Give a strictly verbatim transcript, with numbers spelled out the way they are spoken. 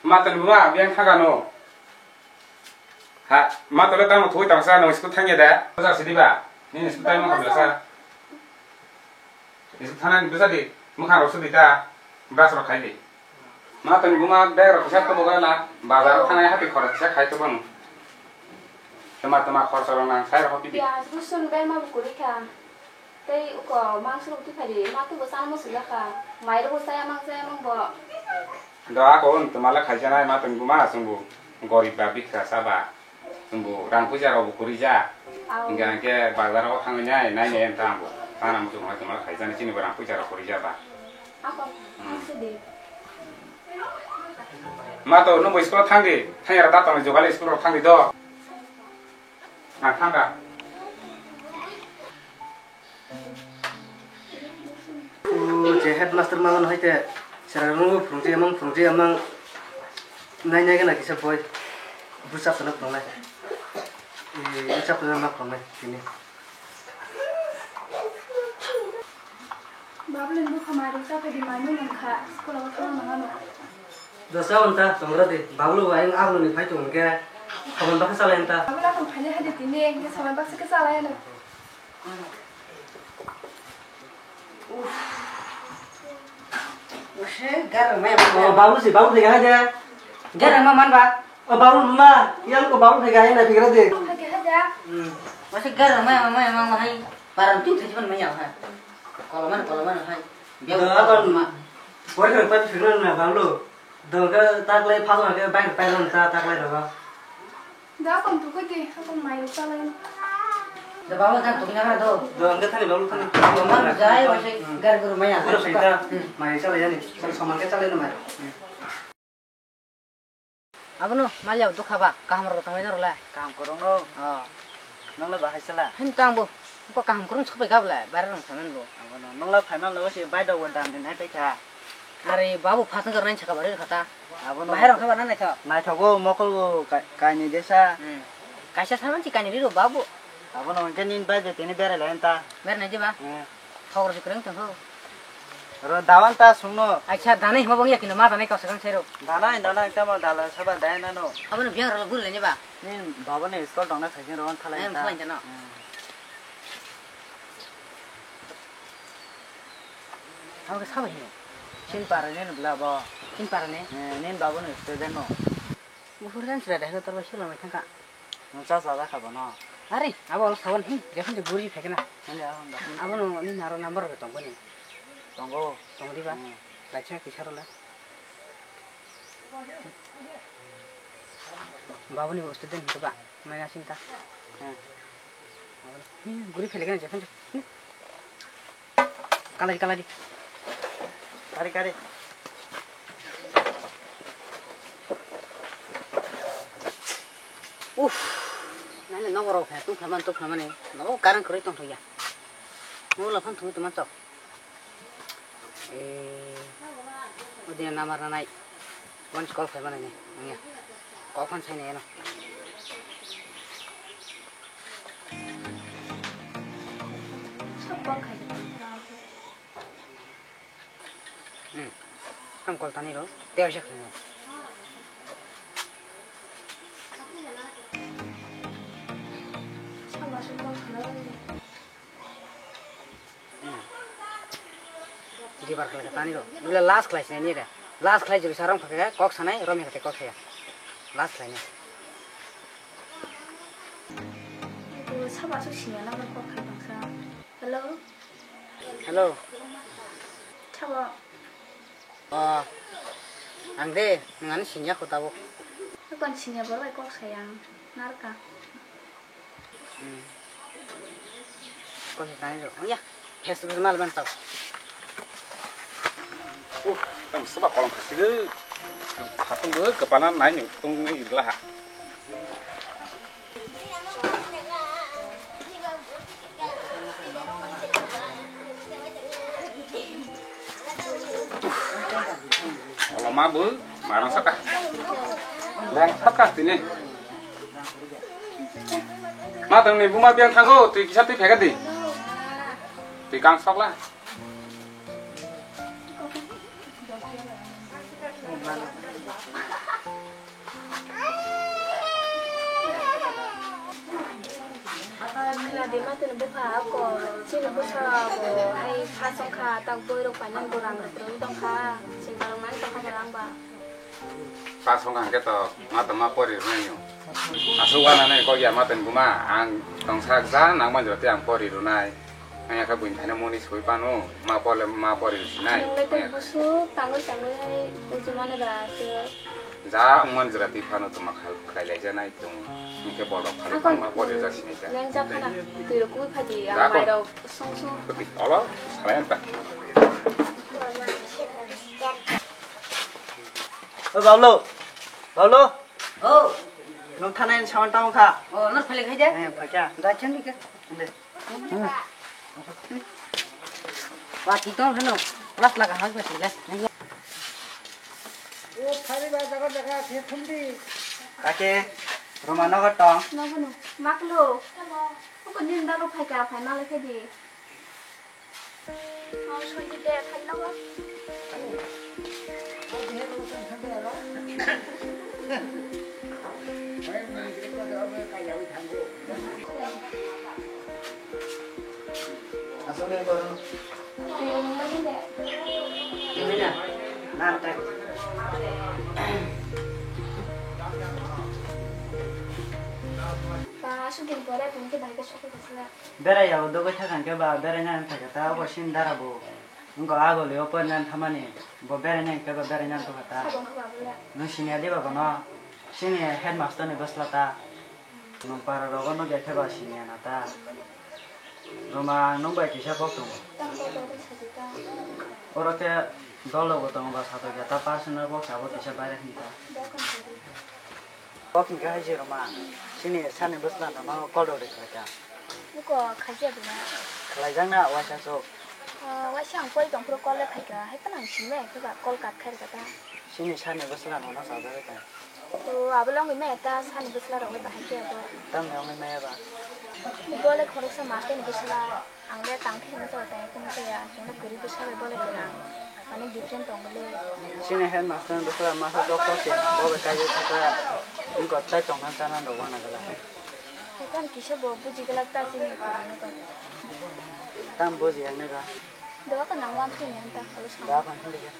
Ma tani buma biang thaga no. Ha, ma tole tamo thoi tangsa no school thangya da. Bazar sidi ba. Ni school time ko bela sa. School thana ni besa di. Mukha rok sidi ta. Bas rok khai di. Ma tani buma bag rok kisa to boga la. Bazar thana hati khorok kisa khai to banu. Tama tama khorok rok nang sai rok pidi. Piyaj, rusun, berma bo kwrwi kha. Tei uko mangso rok twi phai di. Ma tu bo chana muchung jakha. Mai rok bo chaya mang chaya mang bo. Do ako wng twmala khaijanai ma tong buma chwngbo gorib ba bikha saba. Chwngbo rang puisa rokbo kwrwi ja. Aw. Hingkha hingkhe bazar o thangwi nai, nai nai wngkha angbo. Chana muchung hai twmala khaijani chini bo rang puisa rok kwrwi ja ba. Ako, hmm. Ang se di. Ma to nwng bo school o thang di. Thang yara ta tong jogal school rok thang di do. Ang thang da. O je headmaster ma mano hai te, sera rung phurung je mang phurung je mang nai nai gana kisa boy. Buchap sana phurung nai. E, buchap sana ma phurung nai tini. Babulin bukha mairum chaphai di, maimun wngkha, school o thangna nangano. Dosa wngta tongra di, Babulu bo ayang abuloni phai tong hwnkhe, khobon bakha chalai wngta. Babula kong phai le hai di tini, hwnkhe samai baksa khe chalai ano. Uff. Uff, garang maya. Oh, Babu si, Babu phai hai de. Garang ma man ba. O Babu ma, yang ko Babu phega hai na phigra de. Phega hai da. Hmm. Masa garang ma ma ma ma hai. Param tin thai ban ma ya ha. Koloman koloman hai. Biya Da, koloman. Bor khe pa phigra na Babu. Dong khe taklai phal na khe bai pai ron ta taklai rogo. Da kon tu koi de, kon mai ro chalai. Da Babu kan tu na do. Dong khe thani Babu thani. Koloman jai masa gar guru ma ya. Pura sai ta. Hmm. Mai chalai yani. Soman khe chalai na mai. Hmm. Abono maliya dukha ba, kaham rok tongmani rok le. Kaham kwrwng no. Oh. Nong le bahai sala. Hin tang bo. Ko kaham kwrwng sok bai gabla, bare rong thamen bo. Abono nong le phaimang le wasi bai dog bo dam din hai paikha. Are babu phasang kar nai saka bare khata. Abono. Bahai rong khabar nai tho. Naithogo mokol bo kai-, kaini desa. Hmm. Kaisa saman si kaini riro babu. Abono hwnkhe nini bai je tini berai lai ta. Berai nai di ba? Hmm. Thok rok kwrwng tong kho. Ro dawan ta sungno. Acha danai hima bang yakino ma danai kau sakang sero. Danai danai tamo dala saba dai nano. Abono biang rok gul leni ba. Ni baba ni school dong na khaising ro thalai. Em ta. Thalai ta no. Hmm. Abo khe sabo hino. Chin para ni bla bo. Chin para ni. Eh, ni baba ni student no. Buphur jan sira dai tor ba silo mai thangka. Nung cha cha jakha bono. Are, abo olo sabon hi, jephon je guri phekna. Hande ahon da. Abono ni naro number rok tong boni. Tongo. Tong diba? Hmm. Laisa kisa role. Babuni bo student hiba, mai na sinta. Hmm. Hi, guri phele kena jephon je. Kalai, kalai di. Kari, kari. Uff. Nani nogo rok khe tung khlaman tung khlaman ni. Nogo karang kwrwi tong thokya. Nogo laphang thungwi tongma chok. Eh. Odina namar nanai. Wan call khlai manai ni. Nangya. Kok phan sai nai no. Hmm. Kam kol tani ro. Te aisa khani. Hmm. Dibar khlai tani ro. Bile last khlai sinai ni re. Last khlai juri sarong phakhe kok sanai rom hekte kok saya. Last khlai ni. Sabo aswk siniya number kok khai tongsa. Hello. Hello. Sabo. Oh, ang de, nwng ani siniya kho tabuk. Kon siniya borok bai kok saya ang narwkha. Hmm. Kok saya tani rw. Oh ya, face to face mal ban tau. Uh, tang seba kolom khasi de. Khatung de kepala nai ni tung ni lah. Olo ma bo, marang saka. Leng saka tini. Ma tong ni buma biang thango, twi kisa twi phega di. Twi kang sok la. Khwladi matwini bwkha ako chini bwsa bo hai phasong kha, tak boirok painani bo rang rwui tongkha, sinta rok nang tongkha bo rang ba. Phasong kha hwnkhe to ma to ma pori rwnai no. Aswk wananai kok ya matwini buma ang tongsak ja nang manjora tei ang pori rwnai. Ang yakhe buini thaino moni soi pano ma pole ma pori rwnai. Nang le tei busu tangwi tangwi hai buju mano da se. Ja wngmani jora twi phano tongma khal khlai lai janai tong. Hwnkhe borok phano Akon tongma pori ja sinai ja. Leng ja phana twi rok kui phai di ang Ja, kon. Mai rok song song. Olo, salai anta. O Bablu, Bablu. O. Nung thanai ni saman tamo kha. O, nor phale khai de. Eh, phakya. Da chandi ke. Ande. Wa ti tong hano. Plus laga hak besi le. O phari ba jaga jaga khe khumdi. Kake, Roma nogo tong. Nogo no. Maklo. Ko nin dalo phai ka phai male khe di. Mau soi di de khai nogo. Aswk ni borok. Ini na. Nan tak. Ba, aswk din pore tong khe bai khe sokhe khe sila. Berai ya, o dogoi thakang khe ba berai nang thakhe ta, obo sin dara bo. Wngkha agoli o porinani thamani, bo beraina hinkhe bo beraina wngkha ta. Sabo wngkha ba bole. Nwng siniya diba bono? Sini headmaster ni bwsla ta. Nwng para rogo nukya khe ba siniya na ta. Roma, ang nwng bai kisa kok tongo. Tamo kok tongo sajuka. Oro khe dol rogo tongo ba satok ya ta personal kok sabo kisa baire hinta. Dokan sajuka. Kok hingkhe hai se Roma, sini sani bwsla nono call rok rwkha kha. Buko khaijak bwna. Khlaijak na waisa sok. Ah, waisa ang koi tongphuru call le phaikha, hai phano ang simi ya khe ba call cut khai rwkha ta. Sini sani bwsla nono chajagwi tong. O abo le wngwi maya ta sani bwsla rok le bahai khe abo. Tamni wngwi maya ba? Bo le khoroksa master ni bwsla. Ang le tang khe hwnwi tong tong khe hwnwi tong ya, ang le kwrwi bwsa bai bolai kwrwi ang. Ani different tong le. Chini headmaster ni bwsa masa doctor se bo bai kaiwi thaka. Wngkha tai tongna chana rok wana gala. Haikhe ang kisa bo buji glak ta chini kwrwino tong. Tam buji ang nai ba. Doa ka nang wan thung yan ta, alo sama. Doa ka nang thung ya.